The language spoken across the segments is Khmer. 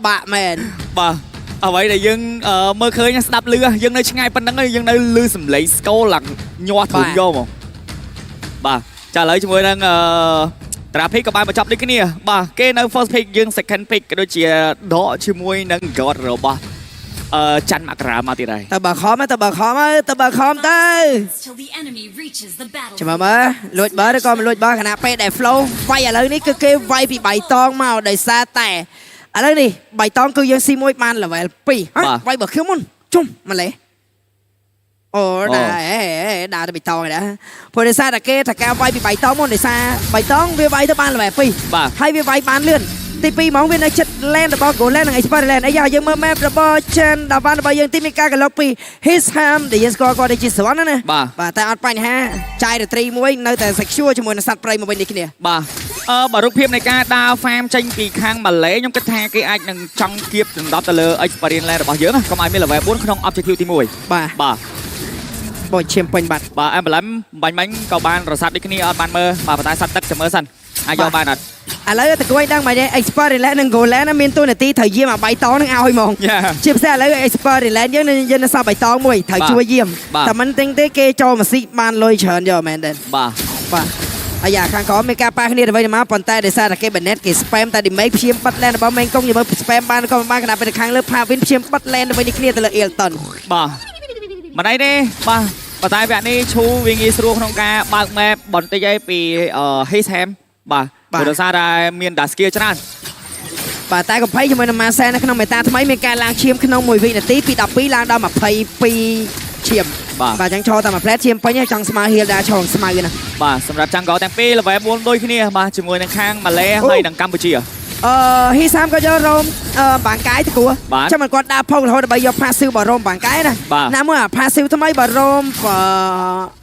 បាក់មែន។ បាទអ្វីដែលយើងមើលឃើញស្ដាប់ឮយើងនៅឆ្ងាយប៉ុណ្្នឹងហើយយើងនៅឮសំឡេងស្គរឡើងញាស់ធំយកហ្មងបាទចាឥឡូវជាមួយនឹងdraft pick ក៏បានបញ្ចប់ដូចគ្នាបាទគេនៅ first pick យើង second pick ក៏ដូចជាដកជាមួយនឹង god របស់ច័ន្ទមករាមកទៀតហើយ។ ទៅបើខំទៅបើខំទៅបើខំទៅ Till the enemy reaches the battle. ចាំមើលលួចបើឬក៏មិនលួចបើខណៈពេលដែល flow វាយឥឡូវនេះគឺគេវាយពីបៃតងមកដោយសារតែឥឡូវនេះបៃតងគឺយើងស៊ីមួយបាន level 2ហ៎វាយបើខៀវមុនជុំម្លេះអូដែរដើរទៅបៃតងឯដែរព្រោះដោយសារតែគេថាការវាយពីបៃតងមុនដោយសារបៃតងវាវាយទៅបាន level 2 បាទ ហើយវាវាយបានលឿនទី2ហ្មងវានៅចិត្ត lane របស់ Golan និង Expert lane អីយ៉ាយើងមើល map របស់ Chen ដល់បានរបស់យើងទីមានការកឡុកពី His Ham ដែលយើងស្គាល់គាត់ជាសវណ្ណណា បាទ បាទតែអត់បញ្ហាចាយរាត្រីមួយនៅតែ secure ជាមួយនឹងសត្វព្រៃមកវិញនេះគ្នា។ បាទបើរូបភាពនៃការដើរ farm ចេញពីខាងម៉ាឡេខ្ញុំគិតថាគេអាចនឹងចង់គៀបដណ្ដប់ទៅលើ experience lane របស់យើងណាកុំឲ្យមាន level 4ក្នុង objective ទី1។ បាទ បាទ។ បូឈាមពេញបាត់។ បាទ emblem បាញ់បាញ់ក៏បានរសាត់ដូចគ្នាអត់បានមើលបាទប៉ុន្តែសត្វទឹកចាំមើលសិនអាចយកបានអត់? ឥឡូវតគួយដឹងមិនទេ Expert Relay និង Golan មានតួនាទីត្រូវយាមអាបៃតងនឹងឲ្យហ្មង យ៉ា ជាពិសេសឥឡូវ Expert Relay យើងនឹងយើងនៅសល់បៃតងមួយត្រូវ បាទ ជួយយាម បាទ តែមិនទិញទេគេចូលមកស៊ីបានលុយច្រើនយកមែនទេ? បាទ។ បាទអាយ៉ាខាងក្រោមមានការប៉ះគ្នាទៅវិញទៅមកប៉ុន្តែដោយសារតែគេបណេតគេ spam តែ damage ព្យាមបិទ lane របស់មេងកុងយមើល spam បានក៏មិនបានខណៈពេលខាងលើ Pavin ព្យាមបិទ lane ទៅវិញនេះគ្នាទៅលើ Elton។ បាទមិនអីទេបាទប៉ុន្តែវគ្គនេះឈូវាងាយស្រួលក្នុងការបើក map បន្តិចឯងពី His Ham បាទព្រោះដោយសារតែមាន dash skill ច្រើន។ បាទតែកំភៃជាមួយនឹង Marcel នៅក្នុងមេតាថ្មីមានការឡើងឈាមក្នុង1វិនាទីពី12ឡើងដល់22ឈាម។ បាទ។ បាទអញ្ចឹងឈរតែមួយផ្លែតឈាមពេញហើយចង់ស្មើ heal ដែរឈរស្មៅណា បាទសម្រាប់ Jungle ទាំងពីរ level 4ដូចគ្នាបាទជាមួយនឹងខាងម៉ាឡេហើយនិងកម្ពុជា។ ហ៊ីសាមក៏យក roam បាងកាយទៅគួរ បាទ។ ចាំមិនគាត់ដើរផុងរហូតដើម្បីយក passive បើ roam បាងកាយណា បាទ។ ណាមួយអា passive ថ្មីបើ roam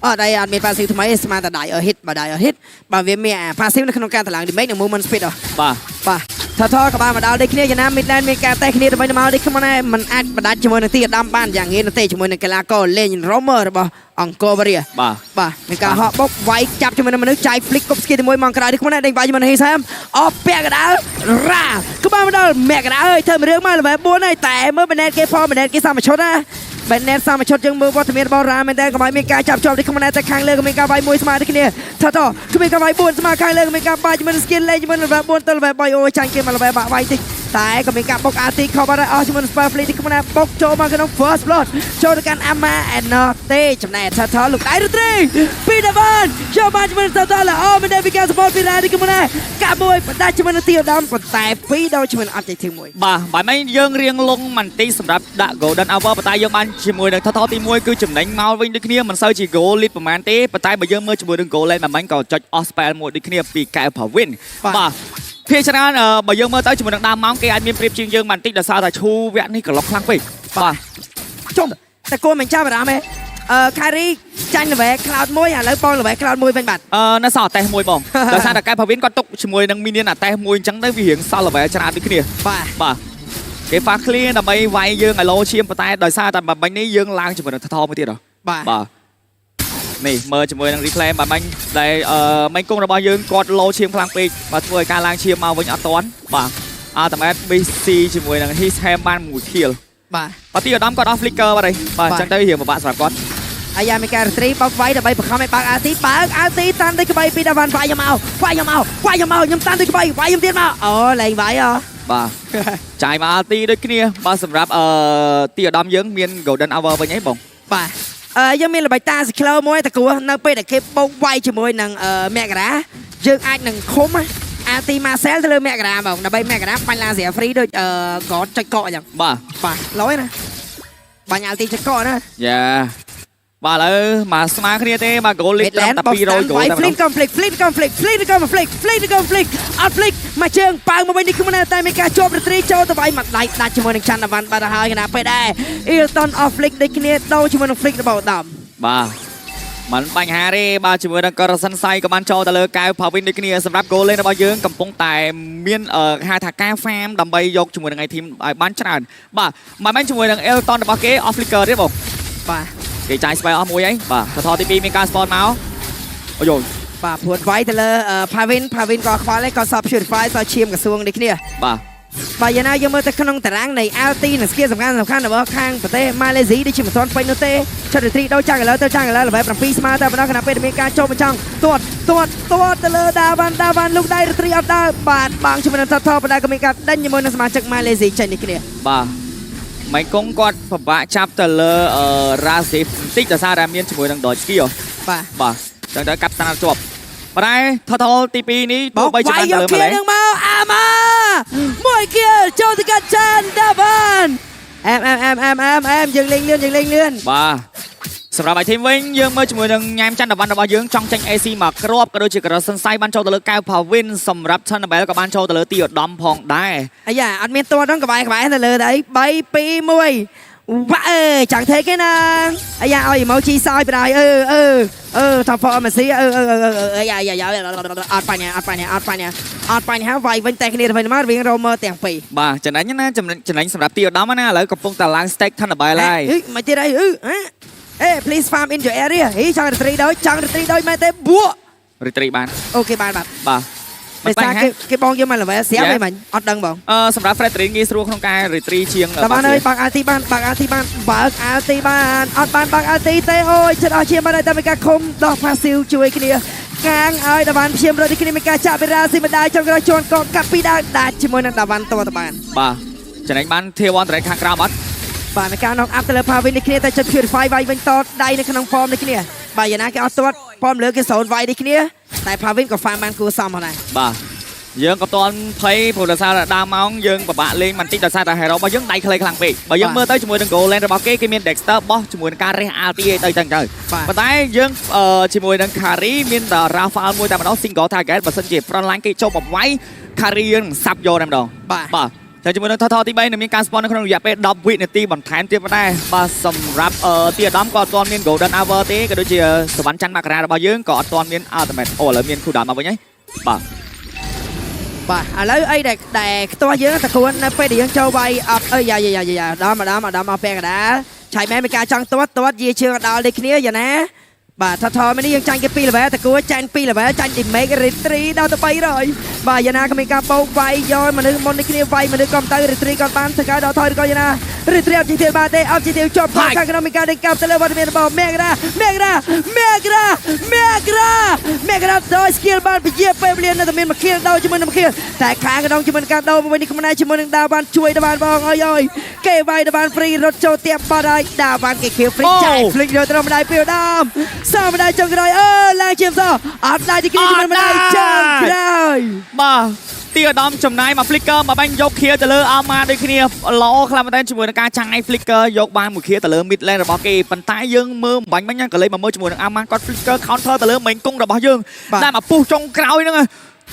អត់អីអត់មាន passive ថ្មីទេស្មានតែដៃ hit បើដៃ hit បើវាមានអា passive នៅក្នុងការតម្លើង damage និង movement speed ហ៎។ បាទ។ បាទថថក៏បានមកដល់ដូចគ្នាយ៉ាងណា mid lane មានការតេះគ្នាទៅវិញទៅមកដូចគ្នាមិនអាចបដាច់ជាមួយនឹងទីអាដាមបានយ៉ាងងាយនោះទេជាមួយនឹងកីឡាករលេង roamer របស់អង្គរវរី បាទ។ បាទមានការហក់បុកវាយចាប់ជាមួយនឹងមនុស្សចាយ flick គប់ skill ទីមួយមកក្រោយនេះខ្លួនឯងដេញវាយជាមួយនឹងហ៊ីសាមអស់ពាក់កណ្ដាលរ៉ាក្បាលមកដល់មាក់កណ្ដាលអើយធ្វើមួយរឿងមក level 4ហើយតែមើលបណេតគេផងបណេតគេសាមឈុតណាបណេតសាមឈុតយើងមើលវត្តមានរបស់រ៉ាមែនតើកុំឲ្យមានការចាប់ជាប់នេះខ្លួនឯងតែខាងលើក៏មានការវាយមួយស្មើដូចគ្នាថតគ្មានការវាយ4ស្មើខាងលើក៏មានការបាច់ជាមួយនឹង skill លេងជាមួយនឹង level 4ទៅ level 3អូយចាញ់គេមក level បាក់វាយតិចតែក៏មានការបុក RT ខុសបាត់ហើយអស់ជាមួយនឹង Spell Fleet នេះខ្លួនឯងបុកចូលមកក្នុង first blood ចូលទៅកាន់ Ama and not ទេចំណែកថតលោកដៃរត្រីពីដបានចូលបានជាមួយនឹងថតល្អមែនទេពីការ support ពីរ៉ានេះខ្លួនឯងកាប់មួយបដាច់ជាមួយនឹងទីឧត្តមប៉ុន្តែពីរដល់ជាមួយនឹង objective មួយ។ បាទបាយមិញយើងរៀងលងបន្តិចសម្រាប់ដាក់ Golden Hour ប៉ុន្តែយើងបានជាមួយនឹងថថទី1គឺចំណេញមកវិញដូចគ្នាមិនសូវជា goal lead ប្រហែលទេប៉ុន្តែបើយើងមើលជាមួយនឹង goal lane មួយមិញក៏ចុចអស់ spell មួយដូចគ្នាពីកែវផាវិនបាទភាគច្រើនបើយើងមើលទៅជាមួយនឹងដើមម៉ោងគេអាចមានប្រៀបជាងយើងបន្តិចដោយសារតែឈូវគ្គនេះក្លុកខ្លាំងពេកបាទ។ ជុំតែគួរមិនចាប់អារម្មណ៍ទេខារីចាញ់ level cloud មួយឥឡូវបង level cloud មួយវិញបាទ។ នៅសល់អាតេសមួយបង ដោយសារតែកែវផាវិនគាត់ទុកជាមួយនឹង minion អាតេសមួយអញ្ចឹងទៅវារៀងសល់ level ច្រើនដូចគ្នា បាទ។ បាទគេ fast clear ដើម្បីវាយយើងឲ្យលោឈាមប៉ុន្តែដោយសារតែបាញ់នេះយើងឡើងជាមួយនឹងថថមួយទៀតហ៎ បាទ។ បាទនេះមើលជាមួយនឹង replay បាទបាញ់ដែលមេងគង់របស់យើងគាត់លោឈាមខ្លាំងពេកបាទធ្វើឲ្យការឡើងឈាមមកវិញអត់ទាន់បាទ Ultimate BC ជាមួយនឹង His Ham បានមួយ kill។ បាទ។ បាទទីឧត្តមគាត់អស់ flicker បាត់ហើយបាទអញ្ចឹងទៅរៀងពិបាកសម្រាប់គាត់។ អាយ៉ាមានការរីបោកវាយដើម្បីបង្ខំឲ្យបើកអាទីបើកអាទីតាន់ដូចក្បីពីដាវ៉ាន់វាយខ្ញុំមកវាយខ្ញុំមកវាយខ្ញុំមកខ្ញុំតាន់ដូចក្បីវាយខ្ញុំទៀតមកអូលែងវាយហ៎។ បាទចាយមក ulti ដូចគ្នាបាទសម្រាប់ទីឧត្តមយើងមាន Golden Hour វិញអីបង? បាទយើងមានល្បិចតាស៊ីក្លូមួយតគោះនៅពេលដែលគេបោកវាយជាមួយនឹងមករាយើងអាចនឹងឃុំអាទីម៉ាសែលទៅលើមករាហ្មងដើម្បីមករាបាញ់ឡាស៊ី free ដូចកតចុចកកអញ្ចឹង។ បាទ។ បាទលយណាបាញ់អាទីចុចកកណា។ យ៉ាបាទឥឡូវមកស្មើគ្នាទេបាទ goal lead ត្រឹមតែ200 goal វាយ តែម្ដង flick កំ flick flick កំ flick flick កំ flick flick កំ flick អត់ flick មកជើងប៉ាងមកវិញនេះគឺមិនតែមានការជាប់រត្រីចូលទៅវាយមកដៃដាច់ជាមួយនឹងច័ន្ទវ៉ាន់បាត់ទៅហើយខណៈពេលដែរ Elton off flick ដូចគ្នាដូរជាមួយនឹង flick របស់ឧត្តម។ បាទមិនបញ្ហាទេបាទជាមួយនឹងករសិនសៃក៏បានចូលទៅលើកែវផាវិនដូចគ្នាសម្រាប់ goal lane របស់យើងកំពុងតែមានហៅថាការ farm ដើម្បីយកជាមួយនឹង team ឲ្យបានច្រើនបាទមិនមែនជាមួយនឹង Elton របស់គេ off flicker ទេបង។ បាទ។ គេចាយ spell អស់មួយអីបាទថថទី2មានការ spawn មកអូយ បាទព្រួតវាយទៅលើ Pavin Pavin ក៏ខ្វល់ដែរក៏សព Purify សឈាមក្រសួងដូចគ្នា។ បាទ។ បើយ៉ាងណាយើងមើលទៅក្នុងតារាងនៃ LT និង skill សំខាន់សំខាន់របស់ខាងប្រទេសម៉ាឡេស៊ីដូចជាមិនទាន់ពេញនោះទេឆិតរីដូចចាំងឥឡូវទៅចាំងឥឡូវ level 7ស្មើតែប៉ុណ្ណោះខណៈពេលដែលមានការចូលបញ្ចង់ទាត់ទាត់ទាត់ទៅលើដាវ៉ាន់ដាវ៉ាន់លូកដៃរីអត់ដើរបាទបងជាមួយនឹងថតថប៉ុន្តែក៏មានការដេញជាមួយនឹងសមាជិកម៉ាឡេស៊ីចេញនេះគ្នា បាទម៉ៃកុងគាត់ពិបាកចាប់ទៅលើអឺរ៉ាស៊ីបន្តិចដោយសារតែមានជាមួយនឹង Dodge Skill បាទ បាទចឹងទៅកាប់ស្តានជាប់ប៉ុន្តែថថលទី2នេះទោះ បោក បីជា វាយយកគៀ បានទៅលើម៉ាឡេ នឹងមកអាម៉ាមួយគៀចូលទៅកាត់ចានដាវ៉ាន់អែមអែមអែមអែមអែមអែមយើងលេងលឿនយើងលេងលឿន បាទសម្រាប់ item វិញយើងមើលជាមួយនឹងញ៉ែមច័ន្ទវណ្ណរបស់យើងចង់ចេញ AC មកគ្រាប់ក៏ដូចជាក្រសិនសៃបានចូលទៅលើកែវផាវិនសម្រាប់ Channel ក៏បានចូលទៅលើទីឧត្តមផងដែរ អាយ៉ាអត់មានតហ្នឹងក្បែរក្បែរទៅលើទៅអី3 2 1វ៉ាអើយចង់ទេគេណាអាយ៉ាឲ្យ emoji សើចបណ្ដោយអឺអឺអឺថាផអមស៊ីអឺអឺអឺអឺយ៉ាយ៉ាយ៉ាអត់បញ្ហាអត់បញ្ហាអត់បញ្ហាអត់បញ្ហាវាយវិញតែគ្នាទៅវិញមករវាង roamer ទាំងពីរ បាទចំណេញណាចំណេញចំណេញសម្រាប់ទីឧត្តមណាឥឡូវកំពុងតែឡើង stack Channel ហើយ អឺមកទៀតអីអឺអេ please farm in your area ហីចង់រីដោយចង់រីដោយមែនទេបួ រីត្រីបាន អូខេបានបាទ បាទ ដោយសារគេគេបងយកមក level ស្រាប់ហីមិញអត់ដឹងបង អឺសម្រាប់ Fredrin ងាយស្រួលក្នុងការ retri ជាង តើបានហើយបើក RT បានបើក RT បានបើក RT បានអត់បានបើក RT ទេអូយចិត្តអស់ជាបានតែមានការឃុំដោះ passive ជួយគ្នាកាងឲ្យតាវ៉ាន់ព្យាមរត់គ្នាមានការចាក់ពីរាស៊ីម្ដាយចុងក្រោយជន់កកាប់ពីដើមដាច់ជាមួយនឹងតាវ៉ាន់តតបាន បាទចំណេញបាន Tier 1 direct ខាងក្រោមអត់ បាទមានការ knock up ទៅលើ Pavin នេះគ្នាតែចិត្ត purify វាយវិញតដៃនៅក្នុង form នេះគ្នាបាទយ៉ាងណាគេអត់ទាត់ form លើគេសូនវាយនេះគ្នាតែ Pavin ក៏ farm បានគួរសមផងដែរ បាទយើងក៏តន់ភ័យព្រោះដោយសារតែដើមម៉ោងយើងពិបាកលេងបន្តិចដោយសារតែ hero របស់យើងដៃខ្លីខ្លាំងពេកបើយើងមើលទៅជាមួយនឹង goal lane របស់គេគេមាន Dexter បោះជាមួយនឹងការរះ ulti អីទៅចឹងទៅ បាទ ប៉ុន្តែយើងអឺជាមួយនឹង Carry មានតែ Rafael មួយតែម្ដង single target បើសិនជា front line គេចូលមកវាយ Carry យើងនឹងសាប់យកតែម្ដង បាទ បាទតែជាមួយនឹងថថទី3នឹងមានការ spawn នៅក្នុងរយៈពេល10វិនាទីបន្ថែមទៀតប៉ុណ្ណេះបាទសម្រាប់អឺទីអាដាមក៏អត់ទាន់មាន Golden Hour ទេក៏ដូចជាសវណ្ណច័ន្ទមករារបស់យើងក៏អត់ទាន់មាន Ultimate អូឥឡូវមាន cooldown មកវិញហើយបាទ បាទឥឡូវអីដែលដែលខ្ទាស់យើងតគួននៅពេលដែលយើងចូលវាយអត់អើយយ៉ាយ៉ាយ៉ាយ៉ាដល់មកដល់មកដល់មកពាក់កណ្ដាលឆៃមែនមានការចង់ទាត់ទាត់យាជើងដល់ដូចគ្នាយ៉ាងណាបាទថថមួយនេះយើងចាញ់គេ2 level តគួចាញ់2 level ចាញ់ damage retri ដល់ទៅ300បាទយ៉ាងណាក៏មានការបោកវាយយកមនុស្សមុននេះគ្នាវាយមនុស្សក៏ទៅ retri ក៏បានធ្វើការដល់ថយឬក៏យ៉ាងណា retri អត់ជាទៀតបាទទេអត់ជាទៀតជាប់ខាងក្នុងមានការដេញកាប់ទៅលើវត្តមានរបស់មេក្រាមេក្រាមេក្រាមេក្រាមេក្រាដោយ skill បានពជាពេលវេលានៅតែមានមួយខៀលដោយជាមួយនឹងមួយខៀលតែខាងក្នុងជាមួយនឹងការដោមកវិញនេះខ្លួនឯងជាមួយនឹងដាវបានជួយដាបានបងអើយអើយគេវាយដាបាន free រត់ចូលទៀបបាត់ហើយដាបានគេខៀវ free ចាយ flick យកត្រឹមម្ដាយពីដើមសាម្ដាយចុងក្រោយអើឡើងជាមសអត់ដែរទីគ្នាជាមួយម្ដាយចុងក្រោយ បាទទីអាដាមចំណាយមក flicker មកបាញ់យកខៀទៅលើ Alma ដូចគ្នាល្អខ្លាំងមែនទែនជាមួយនឹងការចាញ់ឲ្យ flicker យកបានមួយខៀទៅលើ mid lane របស់គេប៉ុន្តែយើងមើលបាញ់មិញក៏លេចមកមើលជាមួយនឹង Alma គាត់ flicker counter ទៅលើមេងគង់របស់យើង បាទ តែមកពុះចុងក្រោយហ្នឹង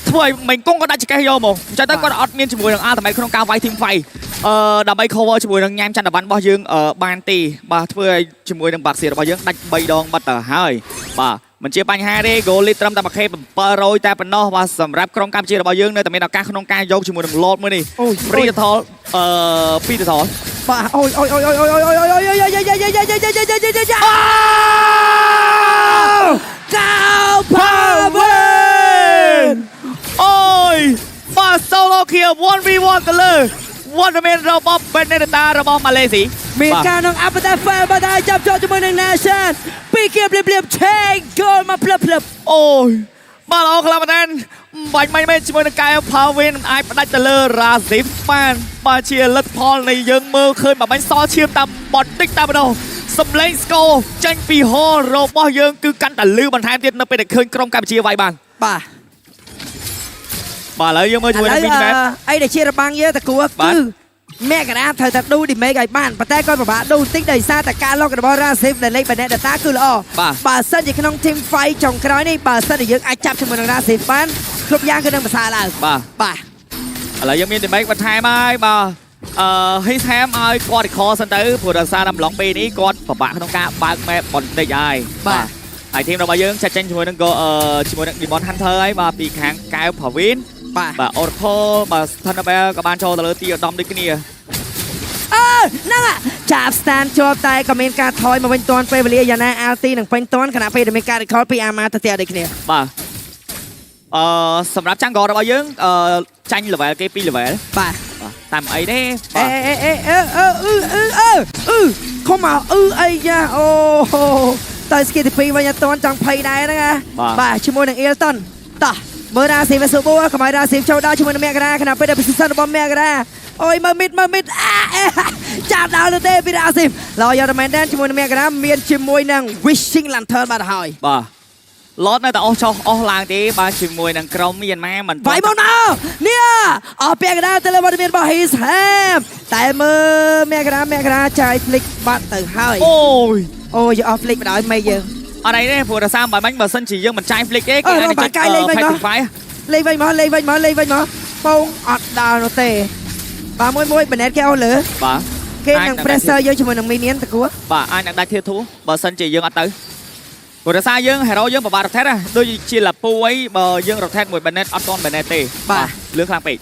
ធ្វើឲ្យមេងគង់ក៏ដាច់ចកេះយកមកអញ្ចឹងទៅគាត់អត់មានជាមួយនឹង ultimate ក្នុងការវាយ team fight អឺដើម្បី cover ជាមួយនឹងញ៉ែមច័ន្ទវណ្ណរបស់យើងអឺបានទេបាទធ្វើឲ្យជាមួយនឹងបាក់សៀរបស់យើងដាច់3ដងបាត់ទៅហើយបាទមិនជាបញ្ហាទេ goal lead ត្រឹមតែ 1K 700តែប៉ុណ្ណោះបាទសម្រាប់ក្រុមកម្ពុជារបស់យើងនៅតែមានឱកាសក្នុងការយកជាមួយនឹង Lord មួយនេះ អូយ free ទៅថលអឺពីរទៅថល បាទអូយអូយអូយអូយអូយអូយអូយអូយអូយអូយអូយអូយអូយអូយអូយអូយអូយកៅផាវិន អូយបាទ solo kill 1v1 ទៅលើវត្តមានរបស់ Benedetta របស់ម៉ាឡេស៊ី មានការនឹងអាប់តែហ្វែលបាទហើយចាប់ជាប់ជាមួយនឹង Nation ពីរគៀបភ្លាមៗឆេងគោលមកភ្លឹបភ្លឹប អូយបាទល្អខ្លាំងមែនទែនបាញ់បាញ់មែនជាមួយនឹងកែវ Pavin អាចផ្ដាច់ទៅលើ Razif បានបាទជាលទ្ធផលនៃយើងមើលឃើញបាញ់សល់ឈាមតាមបន្តិចតែម្ដងសំឡេងស្គរចេញពីហលរបស់យើងគឺកាន់តែលឺបន្ថែមទៀតនៅពេលដែលឃើញក្រុមកម្ពុជាវាយបាន បាទ បាទឥឡូវយើងមើលជាមួយនឹង mini map អីដែលជារបាំងយើងតគួរ បាទ គឺមករាត្រូវតែឌូ damage ឲ្យបានប៉ុន្តែគាត់ពិបាកឌូតិចដោយសារតែការលុករបស់ Razif ដែលលេខ Benedetta គឺល្អ បាទ បើសិនជាក្នុង team fight ចុងក្រោយនេះបើសិនជាយើងអាចចាប់ជាមួយនឹង Razif បានគ្រប់យ៉ាងគឺនឹងប្រសើរឡើង បាទ បាទ ឥឡូវយើងមាន damage បន្ថែមហើយបាទអឺ his ham ឲ្យគាត់ recall សិនទៅព្រោះដោយសារតែអំឡុងពេលនេះគាត់ពិបាកក្នុងការបើក map បន្តិចហើយ បាទ ហើយ team របស់យើងចាត់ចេញជាមួយនឹង go អឺជាមួយនឹង Demon Hunter ហើយបាទពីខាងកែវ Pavin បាទ បាទ Oracle បាទ Thunderbell ក៏បានចូលទៅលើទីឧត្តមដូចគ្នា អើហ្នឹងអាចាប់ stand ជាប់តែក៏មានការថយមកវិញទាន់ពេលវេលាយ៉ាងណា LT នឹងពេញទាន់ខណៈពេលដែលមានការ recall ពីអាម៉ាទៅផ្ទះដូចគ្នា បាទអឺសម្រាប់ Jungle របស់យើងអឺចាញ់ level គេ2 level បាទ បាទ តាមអីទេ អេ បាទ អេអេអេអឺអឺអឺអឺអឺខំមកអឺអីយ៉ាអូតែស្គីទី2វិញអត់តន់ចង់ភ័យដែរហ្នឹងណាបាទជាមួយនឹងអ៊ីលតុនតោះមើលរ៉ាស៊ីវស៊ូបូកុំឲ្យរ៉ាស៊ីវចូលដល់ជាមួយនឹងមករាខណៈពេលដែល position របស់មករាអូយមើលមីតមើលមីតអាចាប់ដល់ទៅទេពីរ៉ាស៊ីវឡយកតែមែនដែរជាមួយនឹងមករាមានជាមួយនឹង Wishing Lantern បាទហើយ បាទឡតនៅតែអស់ចុះអស់ឡើងទេបាទជាមួយនឹងក្រុមមីយ៉ាន់ម៉ាមិន វាយមកដល់នេះអស់ពាក់កណ្ដាលទៅលើវត្តមានរបស់ His Ham តែមើលមករាមករាចាយ flick បាត់ទៅហើយ អូយ អូយអស់ flick បណ្ដោយមេយើង អត់អីទេព្រោះរសារបាយបាញ់បើសិនជាយើងមិនចាយ flick ទេគេអាច បាកាយលេងវិញមកលេងវិញមកលេងវិញមកលេងវិញមកពងអត់ដល់នោះទេបាទមួយមួយបណេតគេអស់លើ បាទ គេនឹង pressure យើងជាមួយនឹង minion តគួរ បាទអាចនឹងដាច់ធាធូបើសិនជាយើងអត់ទៅព្រោះរសារយើង hero យើងពិបាក rotate ណាដូចជាឡាពូអីបើយើង rotate មួយ Bennett អត់ទាន់ Bennett ទេលឿនខ្លាំងពេក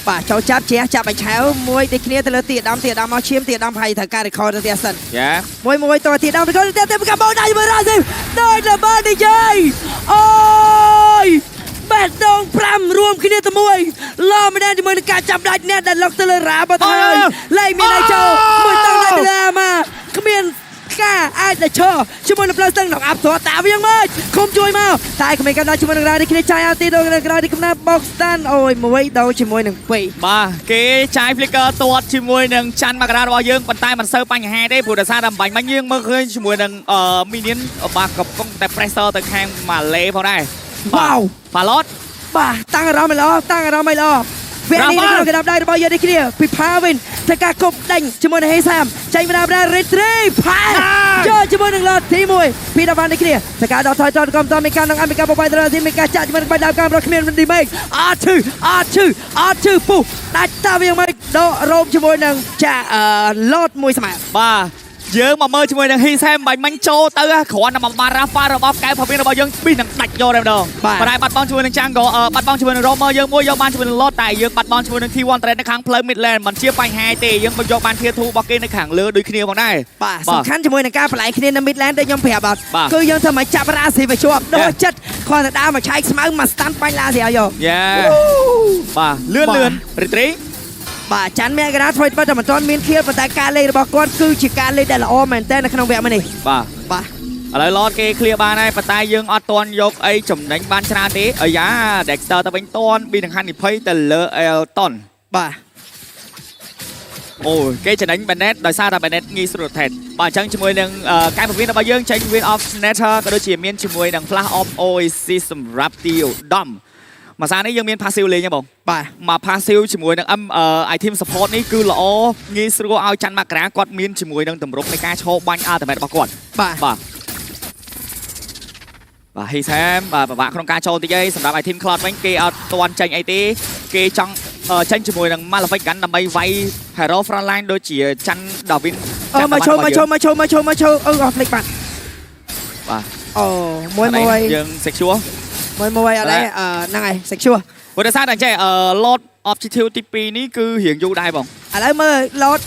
បាទចូលចាប់ជះចាប់ឲ្យឆៅមួយដូចគ្នាទៅលើទីដំទីដំមកឈាមទីដំហើយត្រូវការ record ទៅទៀតសិន យ៉ា មួយមួយតទីដំ record ទៅទៀតកាបោដៃជាមួយរ៉ាស៊ីដោយល្បើនិយាយអូយបេះដូង5រួមគ្នាទៅមួយឡម្នាក់ជាមួយនឹងការចាប់ដាច់អ្នកដែលលុកទៅលើរ៉ាបាត់ហើយលែងមានអីចូលមួយតង់ដាច់ទៅលើអាម៉ាគ្មានការអាចដែលឈរជាមួយនឹងផ្លូវស្ទឹងដល់អាប់ទាត់តាមយ៉ាងម៉េចខំជួយមកតែគ្មានការដល់ជាមួយនឹងរ៉ានេះគ្នាចាយអាទីដល់ក្រោយនេះកំណា box stand អូយមួយដល់ជាមួយនឹង2 បាទគេចាយ flicker ទាត់ជាមួយនឹងច័ន្ទមករារបស់យើងប៉ុន្តែមិនសូវបញ្ហាទេព្រោះដោយសារតែបាញ់បាញ់យើងមើលឃើញជាមួយនឹងអឺ minion បាទកំពុងតែ pressure ទៅខាងម៉ាឡេផងដែរ វ៉ាវ ហ្វាឡត បាទតាំងអារម្មណ៍ឲ្យល្អតាំងអារម្មណ៍ឲ្យល្អវគ្គនេះនៅក្នុងកណ្ដាប់ដៃរបស់យើងនេះគ្នាពីផាវិនធ្វើការគប់ដេញជាមួយនឹងហេសាមចេញបណ្ដាបណ្ដារីត្រីផាចូលជាមួយនឹងឡតទី1ពីដាវ៉ាន់នេះគ្នាធ្វើការដល់ថយតកំតមានការនឹងអមេរិកបបាយត្រទីមានការចាក់ជាមួយនឹងបាយដាវការប្រគ្មានឌីមេកអត់ឈឺអត់ឈឺអត់ឈឺពុះដាច់តាវាយ៉ាងម៉េចដករោមជាមួយនឹងចាអឺឡតមួយស្មើ បាទយើងមកមើលជាមួយនឹងហ៊ីសែមបាញ់មាញ់ចូលទៅគ្រាន់តែមកបានរ៉ាហ្វារបស់កែវផាវីនរបស់យើងពីនឹងដាច់យកតែម្ដង បាទ ប៉ុន្តែបាត់បង់ជាមួយនឹងចាំងក៏បាត់បង់ជាមួយនឹងរ៉ូម៉ឺយើងមួយយកបានជាមួយនឹងឡតតែយើងបាត់បង់ជាមួយនឹង T1 Trend នៅខាងផ្លូវ mid lane មិនជាបញ្ហាទេយើងមកយកបាន Tier 2របស់គេនៅខាងលើដូចគ្នាផងដែរ បាទសំខាន់ជាមួយនឹងការបន្លែគ្នានៅ mid lane ដូចខ្ញុំប្រាប់អត់ បាទ គឺយើងធ្វើមកចាប់រ៉ាស៊ីឲ្យជាប់ដូចចិត្តគ្រាន់តែដើរមកឆែកស្មៅមកស្តាន់បាញ់ឡាស៊ីឲ្យយក យ៉ាបាទលឿនលឿនរីត្រី បាទច័ន្ទមករាធ្វើបើតែមិនទាន់មានខៀលប៉ុន្តែការលេងរបស់គាត់គឺជាការលេងដែលល្អមែនទែននៅក្នុងវគ្គមួយនេះ បាទ បាទ ឥឡូវឡតគេ clear បានហើយប៉ុន្តែយើងអត់ទាន់យកអីចំណេញបានច្រើនទេអាយ៉ា Dexter ទៅវិញទាន់ពីនឹងហានិភ័យទៅលើ Elton បាទ អូយគេចំណេញ Bennett ដោយសារតែ Bennett ងាយស្រួល rotate បាទអញ្ចឹងជាមួយនឹងកែប្រវៀនរបស់យើងចេញ Win of Nature ក៏ដូចជាមានជាមួយនឹង Flash of Oasis សម្រាប់ទីឧត្តមមួយសារនេះយើងមាន passive លេងហ៎បង បាទ មក passive ជាមួយនឹង M item support នេះគឺល្អងាយស្រួលឲ្យច័ន្ទមករាគាត់មានជាមួយនឹងតម្រុកនៃការឈរបាញ់ ultimate របស់គាត់ បាទ បាទបាទហ៊ីសែមបាទពិបាកក្នុងការចូលតិចអីសម្រាប់ item cloud វិញគេអត់ទាន់ចេញអីទេគេចង់ចេញជាមួយនឹង Malefic Gun ដើម្បីវាយ Hero Frontline ដូចជាច័ន្ទ Darwin អឺមកចូលមកចូលមកចូលមកចូលមកចូលអឺអស់ភ្លេចបាត់ បាទ អូមួយមួយ យើង secure មួយមួយអត់ទេអឺហ្នឹងហើយ secure ព្រោះដោយសារតែចេះ Lord Objective ទី2នេះគឺរៀងយូរដែរបង ឥឡូវមើល lot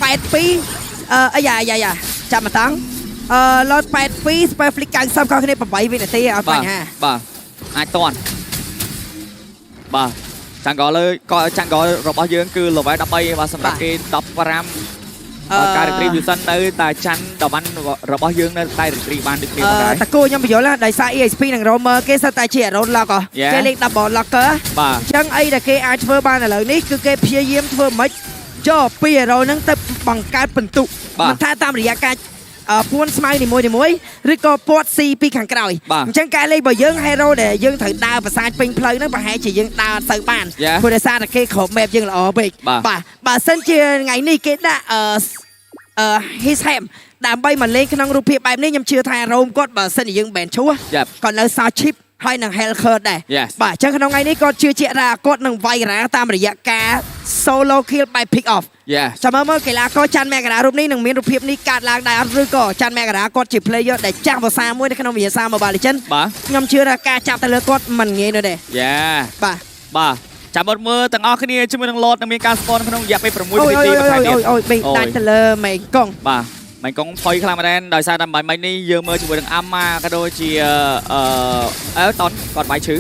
82អឺអាយ៉ាយ៉ាយ៉ាចាំមកតង់អឺ lot 82 spell flick 90ខុសគ្នា8វិនាទីអត់បញ្ហា បាទអាចតន់បាទចាំងកលើក៏ចាំងករបស់យើងគឺ level 13បាទសម្រាប់គេ15ការ retribution នៅតែច័ន្ទដវ៉ាន់របស់យើងនៅតែ retrieve បានដូចគ្នា អឺ ផងដែរ តកូខ្ញុំបញ្យល់ណាដោយសារ EXP និង Roamer គេសិតតែជា Road Lock ហ៎ Yeah. គេលេង Double Locker បាទ អញ្ចឹងអីដែលគេអាចធ្វើបានឥឡូវនេះគឺគេព្យាយាមធ្វើមិនយកពី hero ហ្នឹងទៅបង្កើតពិន្ទុ បាទ មិនថាតាមរយៈការពួនស្មៅនីមួយៗឬក៏ពាត់ស៊ីពីខាងក្រោយ បាទ អញ្ចឹងការលេងរបស់យើង hero ដែលយើងត្រូវដើរប្រសាទពេញផ្លូវហ្នឹងប្រហែលជាយើងដើរអត់សូវបាន Yeah. ព្រោះដោយសារតែគេគ្រប map យើងល្អពេក បាទ បាទបើសិនជាថ្ងៃនេះគេដាក់អឺ his ham ដើម្បីមកលេងក្នុងរូបភាពបែបនេះខ្ញុំជឿថារ៉ូមគាត់បើសិនជាយើង ban ឈួរ Yep. ក៏នៅសល់ chip ហើយនឹង Hellcurt ដែរ Yes. បាទអញ្ចឹងក្នុងថ្ងៃនេះគាត់ជឿជាក់ថាគាត់នឹងវាយរ៉ាតាមរយៈការ solo kill by pick off Yes. ចាំមើលមើលកីឡាករច័ន្ទមករារូបនេះនឹងមានរូបភាពនេះកើតឡើងដែរអត់ឬក៏ច័ន្ទមករាគាត់ជា player ដែលចាស់វស្សាមួយនៅក្នុងវិញ្ញាសា Mobile Legends បាទ ខ្ញុំជឿថាការចាប់ទៅលើគាត់មិនងាយនោះទេ យ៉ា បាទ បាទចាំអត់មើលទាំងអស់គ្នាជាមួយនឹង Lord នឹងមានការ spawn ក្នុងរយៈពេល6 អូយ វិនាទីបន្ថែមទៀត អូយអូយអូយបេដាច់ទៅលើមេកុង បាទមិនកងផុយខ្លាំងមែនទែនដោយសារតែបាញ់មិញនេះយើងមើលជាមួយនឹងអាម៉ាក៏ដូចជាអឺអែលតនគាត់វាយឈឺ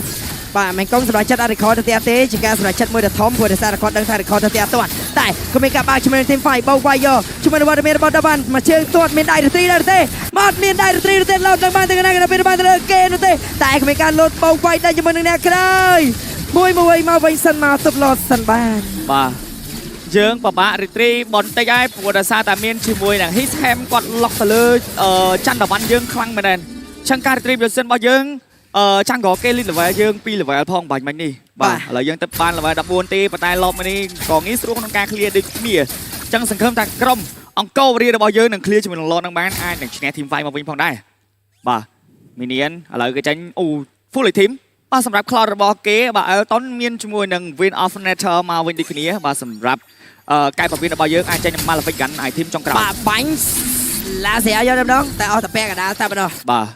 បាទមិនកុំសម្រាប់ចិត្តអត់ record ទៅផ្ទះទេជាការសម្រាប់ចិត្តមួយដ៏ធំព្រោះដោយសារ record ដឹងថា record ទៅផ្ទះអត់ទាន់តែក៏មានការបើកជាមួយនឹង team fight បោកវាយយកជាមួយនឹងវត្តមានរបស់ដាវ៉ាន់មកជើងទាត់មានដៃរត្រីដែរទេមកមានដៃរត្រីទេលោតនឹងបានទៅកណាកណាពេលបានទៅលើគេនោះទេតែក៏មានការលោតបោកវាយដែរជាមួយនឹងអ្នកក្រោយមួយមួយមកវិញសិនមកទប់លោតសិនបាន បាទយើងពិបាករីត្រីបន្តិចហើយព្រោះដោយសារតែមានជាមួយនឹង His Ham គាត់លុកទៅលើអឺច័ន្ទតាវ៉ាន់យើងខ្លាំងមែនទែនចឹងការរីត្រីបើសិនរបស់យើងអឺចាំងក៏គេលី level យើង2 level ផងបាញ់មិញនេះបាទឥឡូវយើងទៅបាន level 14ទេប៉ុន្តែលបមួយនេះក៏ងាយស្រួលក្នុងការ clear ដូចគ្នាចឹងសង្ឃឹមថាក្រុមអង្គរវរីរបស់យើងនឹង clear ជាមួយនឹង Lord នឹងបានអាចនឹងឈ្នះ team fight មកវិញផងដែរបាទមីនៀនឥឡូវគេចាញ់អូ full team បាទសម្រាប់ Claude របស់គេបាទ Elton មានជាមួយនឹង Wind of Nature មកវិញដូចគ្នាបាទសម្រាប់អឺកែប្រវៀនរបស់យើងអាចចេញ Malefic Gun item ចុងក្រោយ បាទបាញ់ឡាសេយកតែម្ដងតែអស់តែពាក់កណ្ដាលតែម្ដង បាទ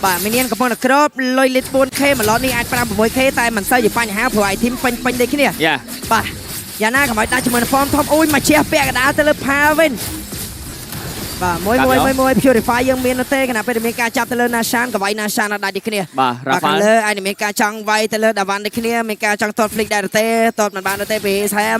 បាទមីនៀនកំពុងតែគ្របលុយលីត្រ 4K មួយឡតនេះអាច5 6K តែមិនសូវជាបញ្ហាព្រោះ item ពេញពេញដូចគ្នា យ៉ា បាទយ៉ាងណាកុំឲ្យដាច់ជាមួយនឹង form ធំអូយមកជះពាក់កណ្ដាលទៅលើផាវិញបាទមួយមួយមួយមួយ purify យើងមាននោះទេខណៈពេលដែលមានការចាប់ទៅលើ Nashan ក៏វាយ Nashan អត់ដាច់ដូចគ្នា បាទ បាទខាង Rafael លើអាចនឹងមានការចង់វាយទៅលើដាវ៉ាន់ដូចគ្នាមានការចង់ទាត់ flick ដែរទេទាត់មិនបានទេពីសែម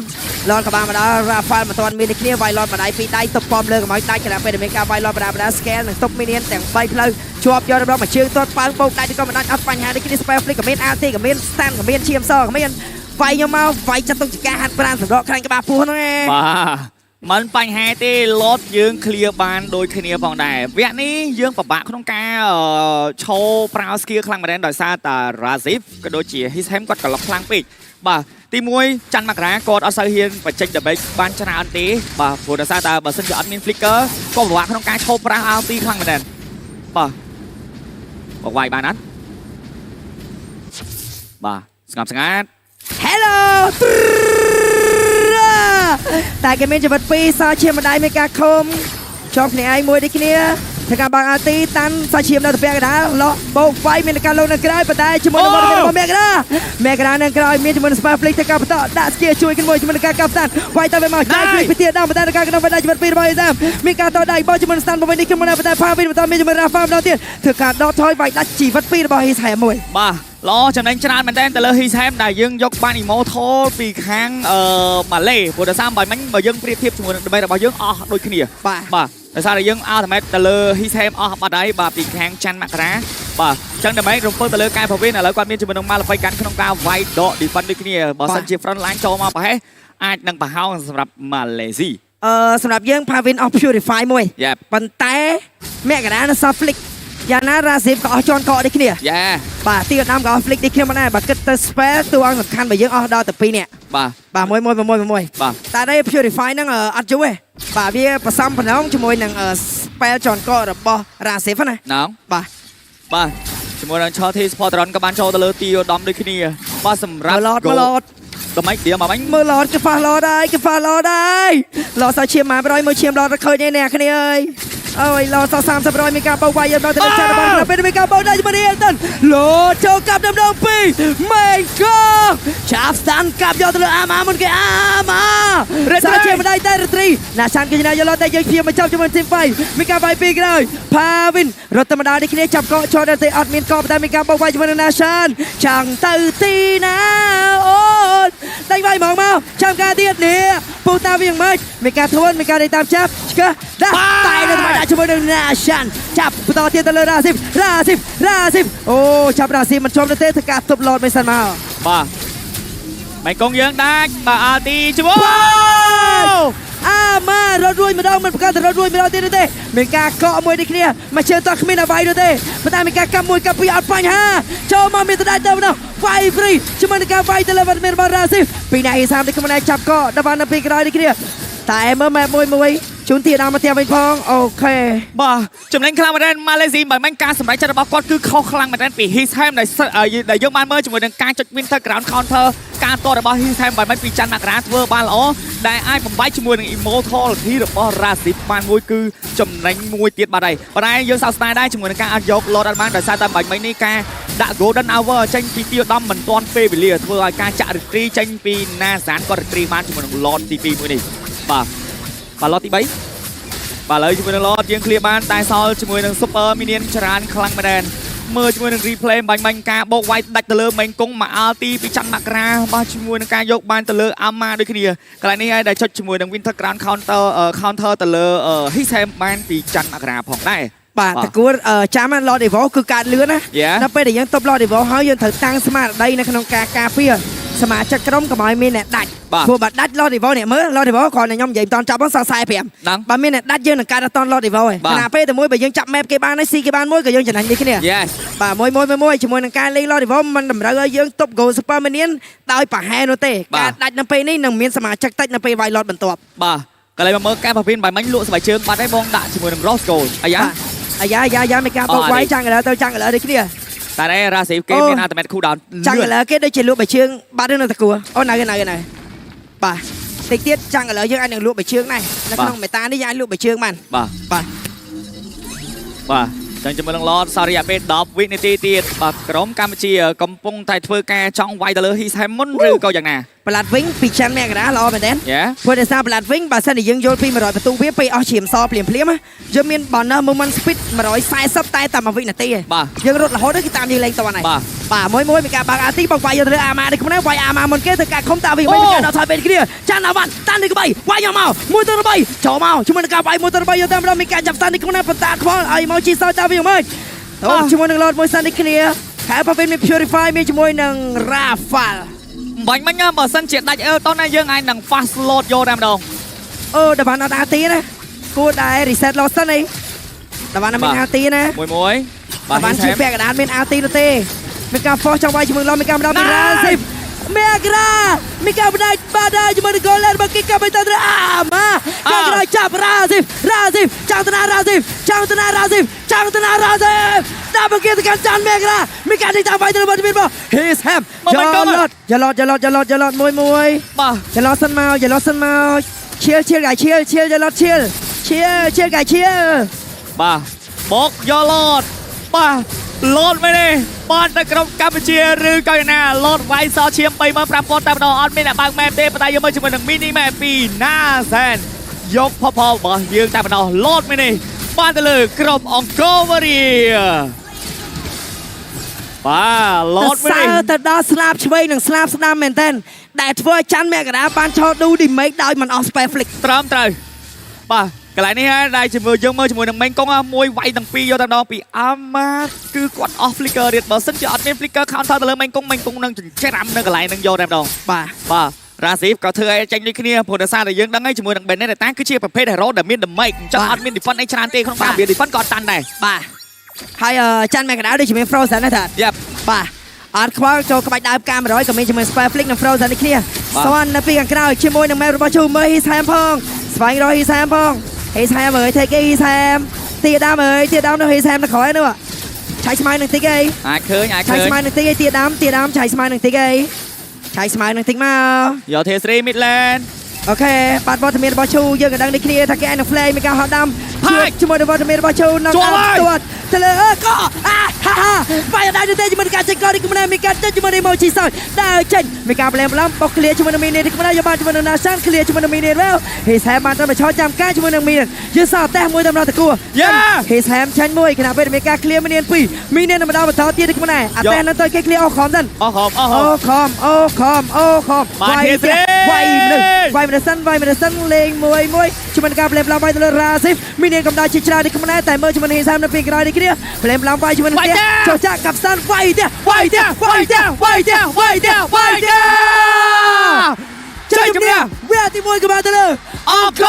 ឡនក៏បានមកដល់ Rafael មិនទាន់មានដូចគ្នាវាយឡនបដៃពីរដៃទប់ប៉មលើកុំឲ្យដាច់ខណៈពេលដែលមានការវាយឡនបដាបដា scale និងទប់ minion ទាំង3ផ្លូវជាប់យកដល់មកជើងទាត់ប៉ើងបោកដាច់ក៏មិនដាច់អត់បញ្ហាដូចគ្នា spell flick ក៏មាន RT ក៏មាន stand ក៏មានឈាមសក៏មានវាយខ្ញុំមកវាយចាត់ទុកជាការហាត់ប្រាណសម្រក់ខ្លាញ់ក្បាលពោះហ្នឹងឯង បាទមិនបញ្ហាទេ Lord យើង clear បានដូចគ្នាផងដែរវគ្គនេះយើងពិបាកក្នុងការអឺឈោប្រើ skill ខ្លាំងមែនទែនដោយសារតា Razif ក៏ដូចជា His Ham គាត់ក្លុកខ្លាំងពេកបាទទី1ច័ន្ទមករាគាត់អត់សូវហ៊ានបញ្ចេញដើម្បីបានច្រើនទេបាទព្រោះដោយសារតែបើសិនជាអត់មាន flicker ក៏ពិបាកក្នុងការឈោប្រើ ulti ខ្លាំងមែនទែនបាទបកវាយបានអត់បាទស្ងប់ស្ងាត់ Hello តែគេមានជីវិតពីរសល់ឈាមម្ដាយមានការខំជាប់គ្នាឯងមួយដូចគ្នាធ្វើការបាងអាទីតាន់សល់ឈាមនៅទៅពាក់កណ្ដាលលោះបោកវាយមានការលោកនៅក្រោយប៉ុន្តែជាមួយនឹងវត្តមានរបស់មេក្រាមេក្រានៅក្រោយមានជាមួយនឹង Spell Flick ធ្វើការបន្តដាក់ស្គីជួយគ្នាមួយជាមួយនឹងការកាប់តាន់វាយទៅវាមកចាយ Flick ពីទៀតដល់ប៉ុន្តែការក្នុងបណ្ដាជីវិតពីររបស់អេសាមមានការតដៃបោកជាមួយនឹង Stun មកវិញនេះខ្ញុំមិនដែរប៉ុន្តែផាវិញបន្តមានជាមួយ Rafa ម្ដងទៀតធ្វើការដកថយវាយដាច់ជីវិតពីររបស់អេសាមមួយ បាទល្អចំណេញច្រើនមែនតើទៅលើ His Ham ដែលយើងយកបាន Immortal ពីខាងអឺម៉ាឡេព្រោះដោយសារបើមិញបើយើងប្រៀបធៀបជាមួយនឹងដើម្បីរបស់យើងអស់ដូចគ្នា បាទ បាទដោយសារតែយើង ultimate ទៅលើ His Ham អស់បាត់ហើយបាទពីខាងច័ន្ទមករាបាទអញ្ចឹងដើម្បីរំពឹងទៅលើកែប្រវិញឥឡូវគាត់មានជាមួយនឹង Malphite កាន់ក្នុងការវាយដក defense ដូចគ្នាបើសិនជា front line ចូលមកប្រហែលអាចនឹងប្រហោងសម្រាប់ម៉ាឡេស៊ី អឺសម្រាប់យើង Pavin អស់ Purify មួយ យ៉ា ប៉ុន្តែមករានៅសល់ flick យ៉ាងណារ៉ាស៊ីបក៏អស់ជន់កកដូចគ្នា យ៉ា បាទទីឧត្តមក៏អស់ flick ដូចគ្នាមកដែរបើគិតទៅ spell តួអង្គសំខាន់បើយើងអស់ដល់តែ2នាក់ បាទ បាទមួយមួយមួយមួយ បាទ តែនេះ purify ហ្នឹងអត់យូរទេបាទវាប្រសំប្រណងជាមួយនឹង spell ជន់កករបស់រ៉ាស៊ីបណា ណង បាទ បាទជាមួយនឹង Choti Sportron ក៏បានចូលទៅលើទីឧត្តមដូចគ្នាបាទសម្រាប់ មើលឡតមើលឡត តម្លៃឌៀមកវិញ មើលឡតគេហ្វាស់ឡតហើយគេហ្វាស់ឡតហើយឡតសោះឈាមមក100មួយឈាមឡតឃើញឯអ្នកគ្នាអើយអូយឡតសោះ30រយមានការបោកវាយយកដល់ទៅលើចាត់របស់ពេលមានការបោកដល់ជាមួយនេះអេលលោចូលកាប់ដំណងពីរមេកោចាប់ស្តាន់កាប់យកទៅលើអាម៉ាមុនគេអាម៉ាសាជាម្ដាយតែរត្រីណាសានគេណាយកឡតតែយើងព្យាមកចាប់ជាមួយទីមហ្វៃមានការវាយពីក្រោយផាវិនរត់ទៅម្ដាយនេះគ្នាចាប់កកចោលដល់ទេអត់មានកកតែមានការបោកវាយជាមួយនឹងណាសានចាំងទៅទីណាអូនដេញវាយហ្មងមកចាំការទៀតនេះពូតាវាយ៉ាងម៉េចមានការធួនមានការដេញតាមចាប់ឆ្កឹះដាក់តែនៅតែដាក់ជាមួយនឹងណាសានចាប់បន្តទៀតទៅលើរ៉ាស៊ីបរ៉ាស៊ីបរ៉ាស៊ីបអូចាប់រ៉ាស៊ីបមិនជាប់ទេធ្វើការទប់ឡតមិនសិនមក បាទម៉ៃកុងយើងដាច់បាទអាទីជាមួយ អាម៉ារត់រួចម្ដងមិនប្រកាសតែរត់រួចម្ដងទៀតទេមានការកកមួយនេះគ្នាមកជើងតោះគ្មានអ្វីនោះទេប៉ុន្តែមានការកាប់មួយកាប់ពីរអត់បញ្ហាចូលមកមានតដាច់ទៅម្ដងវាយហ្វ្រីជាមួយនឹងការវាយទៅលើវត្តមានរបស់រ៉ាស៊ីពីណៃសាមនេះខ្ញុំចាប់កដល់បាននៅពីក្រោយនេះគ្នាតែមើលម៉ែមួយមួយជូនទីដល់មកផ្ទះវិញផងអូខេ បាទចំណេញខ្លាំងមែនទែនម៉ាឡេស៊ីបើមិនការសម្រេចចិត្តរបស់គាត់គឺខុសខ្លាំងមែនទែនពី His Ham ដែលដែលយើងបានមើលជាមួយនឹងការចុច Winter Ground Counter ការតរបស់ His Ham បើមិនពីច័ន្ទមករាធ្វើបានល្អដែលអាចបំបែកជាមួយនឹង Immortality របស់ Razif បានមួយគឺចំណេញមួយទៀតបាត់ហើយប៉ុន្តែយើងសោកស្ដាយដែរជាមួយនឹងការអត់យក Lord អត់បានដោយសារតែបាញ់មិញនេះការដាក់ Golden Hour ចេញពីទីឧត្តមមិនទាន់ពេលវេលាធ្វើឲ្យការចាក់ retreat ចេញពី Nazan គាត់ retreat បានជាមួយនឹង Lord ទី2មួយនេះបាទបាទ Lord ទី3បាទឥឡូវជាមួយនឹង Lord យើង clear បានតែសល់ជាមួយនឹង Super Minion ច្រើនខ្លាំងមែនទែន មើលជាមួយនឹង replay បាញ់បាញ់ការបោកវាយដាច់ទៅលើមេងកុងមកអាល់ទីពីច័ន្ទមករាបាទជាមួយនឹងការយកបានទៅលើអាម៉ាដូចគ្នាកន្លែងនេះហើយដែលចុចជាមួយនឹង Winter Crown counter counter ទៅលើ Hisam បានពីច័ន្ទមករាផងដែរ បាទតកួរចាំ Lord Evo គឺកើតលឿនណា Yeah. ដល់ពេលដែលយើងទប់ Lord Evo ហើយយើងត្រូវតាំងស្មារតីនៅក្នុងការការពារសមាជិកក្រុមកុំឲ្យមានអ្នកដាច់ បាទ ព្រោះបើដាច់ Lord Evo អ្នកមើល Lord Evo គ្រាន់តែខ្ញុំនិយាយមិនតាន់ចាប់ហ្នឹងសល់45 ហ្នឹង បើមានអ្នកដាច់យើងនឹងកើតអត់តាន់ Lord Evo ឯង បាទ ខណៈពេលតែមួយបើយើងចាប់ map គេបានហើយស៊ីគេបានមួយក៏យើងចំណេញដូចគ្នា Yes. បាទមួយមួយមួយមួយជាមួយនឹងការលេង Lord Evo មិនតម្រូវឲ្យយើងទប់ Goal Super Minion ដោយប្រហែលនោះទេ បាទ ការដាច់នៅពេលនេះនឹងមានសមាជិកតិចនៅពេលវាយ Lord បន្ទាប់ បាទកន្លែងមកមើលកែប្រភេទបាយមិញលក់ស្បែកជើងបាត់ហើយបងដាក់ជាមួយនឹង Rose Gold អាយ៉ា បាទអាយ៉ាយ៉ាយ៉ាមានការបោក អូអានេះ វាយចាំងកលើទៅចាំងកលើដូចគ្នា តែនេះរ៉ាស៊ីគេ អូ មាន ultimate cooldown ចាំងកលើគេដូចជាលក់បាយជើងបាត់នៅតកួអូនៅនៅនៅបាទតិចទៀតចាំងកលើយើងអាចនឹងលក់បាយជើងដែរនៅក្នុងមេតានេះយើងអាចលក់បាយជើងបាន បាទ បាទ បាទចឹងជាមួយនឹង Lord សរិយាពេល10វិនាទីទៀតបាទក្រុមកម្ពុជាកំពុងតែធ្វើការចង់វាយទៅលើ Hisam មុនឬក៏យ៉ាងណា ប្លាត់វិញពីចាំមករាល្អមែនទេ យ៉ា ព្រោះដោយសារប្លាត់វិញបើសិនជាយើងយល់ពី100បន្ទូវាពេលអស់ជ្រាមសភ្លាមភ្លាមណាយើងមាន bonus movement speed 140តែតែមួយវិនាទីឯង បាទ យើងរត់រហូតទៅគេតាមយើងលេងតន់ហើយ បាទ បាទមួយមួយមានការបើកអាទីបងវាយយកទៅលើអាម៉ានេះខ្លួនឯងវាយអាម៉ាមុនគេធ្វើការខុំតាវិញវិញមានការដកថយពេលគ្នាចាន់អាវ៉ាន់តាន់នេះក្បីវាយយកមកមួយទៅបីចូលមកជាមួយនឹងការវាយមួយទៅបីយកតែម្ដងមានការចាប់តាន់នេះខ្លួនឯងប៉ុន្តែខ្វល់ឲ្យមកជីសោយតាវិញមើលអូជាមួយនឹង Lord មួយសិននេះគ្នាខែប៉ាវិញមាន Purify មានជាមួយនឹង Rafale បាញ់មិញណាបើសិនជាដាច់ Elton ណាយើងអាចនឹង fast load យកតែម្ដង អូដបានអត់អាទីណាគួរតែ reset Lord សិនអីដបានអត់មានអាទីណា មួយមួយ ដបានជា Hisam ពាក់កណ្ដាលមានអាទីនោះទេមានការ force ចង់វាយជាមួយ Lord មានការម្ដងមាន Rafale មេក្រាមីកាបដៃបាដៃជាមួយនឹង goal របស់គេកាបទៅទៅអាម៉ាកាក្រោយចាប់រ៉ាស៊ីហ្វរ៉ាស៊ីហ្វចង់ទៅណារ៉ាស៊ីហ្វចង់ទៅណារ៉ាស៊ីហ្វចង់ទៅណារ៉ាស៊ីហ្វដាក់មកគេទៅកាន់ចានមេក្រាមីកានេះតាមវាយទៅរបស់របស់ His Ham យ៉ាឡតយ៉ាឡតយ៉ាឡតយ៉ាឡតយ៉ាឡតមួយមួយ បាទ យ៉ាឡតសិនមកយ៉ាឡតសិនមកឈៀលឈៀលកាយឈៀលឈៀលយ៉ាឡតឈៀលឈៀលឈៀលកាយឈៀល បាទបកយក Lord បាទ Lord មែនទេបានទៅក្រុមកម្ពុជាឬក៏យ៉ាងណា Lord វាយសល់ឈាម35000តែម្ដងអត់មានអ្នកបើក map ទេប៉ុន្តែយើងមើលជាមួយនឹង mini map ពី Nazen យកផផរបស់យើងតែម្ដង Lord មែនទេបានទៅលើក្រុមអង្គរវរីបាទ Lord មែន សើ ទេ ទៅដល់ស្លាបឆ្វេងនិងស្លាបស្ដាំមែនតើដែលធ្វើឲ្យច័ន្ទមករាបានឆោឌូឌីមេកដោយមិនអស់ spell flick ត្រឹមត្រូវបាទកន្លែងនេះហើយដែលជាមួយយើងមើលជាមួយនឹងមេងកុងមួយវាយទាំងពីរយកតែម្ដងពីអាម៉ាគឺគាត់អស់ flicker ទៀតបើសិនជាអត់មាន flicker counter ទៅលើមេងកុងមេងកុងនឹងចិញ្ច្រាំនៅកន្លែងហ្នឹងយកតែម្ដង បាទ បាទរ៉ាស៊ីហ្វក៏ធ្វើឲ្យចេញដូចគ្នាព្រោះដោយសារតែយើងដឹងហើយជាមួយនឹង Benedetta គឺជាប្រភេទ hero ដែលមាន damage អញ្ចឹងអត់មាន defense អីច្រើនទេក្នុងការវា defense ក៏អត់តាន់ដែរ បាទហើយអឺច័ន្ទមករាដូចជាមាន Frozen ដែរតា យ៉ាប់ បាទអត់ខ្វល់ចូលក្បាច់ដើមកា100ក៏មានជាមួយ Spell Flick និង Frozen នេះគ្នា បាទ សួននៅពីខាងក្រោយជាមួយនឹង map របស់ជូមើលហ៊ីសែមផងស្វែងរកហ៊ីសែមផងហ៊ីសែមអើយ take ហ៊ីសែមទាដើមអើយទាដើមនៅហ៊ីសែមនៅក្រោយនោះឆៃស្មៅនឹងតិចអី អាចឃើញអាច ឆៃ ឃើញ ស្មៅនឹងតិចអីទាដើមទាដើមឆៃស្មៅនឹងតិចអីឆៃស្មៅនឹងតិចមក យក T3 mid lane អូខេបាទវត្តមានរបស់ឈូយើងក៏ដឹងដូចគ្នាថាគេអាចនឹង play មានការហត់ដាំ ផាច់ ជាមួយនឹងវត្តមានរបស់ឈូនឹង ជាប់ហើយ ទាត់ទៅលើអឺកអាហាហាវាយអត់ដែរទេជាមួយនឹងការចេញកនេះគឺមិនមានការចេញជាមួយនឹង Emoji សោយដើរចេញមានការប្លែមប្លំបុក clear ជាមួយនឹង Minion នេះគឺមិនយកបានជាមួយនឹង Nashan clear ជាមួយនឹង Minion វ៉េហេសែមបានត្រឹមតែឆោចាំការជាមួយនឹង Minion យើងសោតេះមួយតម្រតកួ យ៉ា ហេសែមចាញ់មួយខណៈពេលមានការ clear Minion 2 Minion នឹងមកដល់បន្តទៀតនេះគឺមិនដែរអាតេះនឹងទៅគេ clear អស់ខំសិន អស់ហមអស់ហ អូ ម ខំអូខំអូខំ បាន វាយ ទេ វាយមនុស្សវាយមនុស្សសិនវាយមនុស្សសិនលេងមួយមួយជាមួយនឹងការប្លែមប្លំវាយទៅលើរ៉ាស៊ីហ្វមាននាងកំដៅជាច្រើននេះខ្មែរតែមើលជាមួយនឹងហ៊ីសាមនៅពីក្រោយនេះគ្នាប្លែមប្លំវាយជាមួយនឹងផ្ទះចុះចាក់កាប់សានវាយផ្ទះវាយផ្ទះវាយផ្ទះវាយផ្ទះវាយផ្ទះវាយផ្ទះ ជ័យជំនះ វគ្គទី1ក៏បានទៅលើ អង្គរ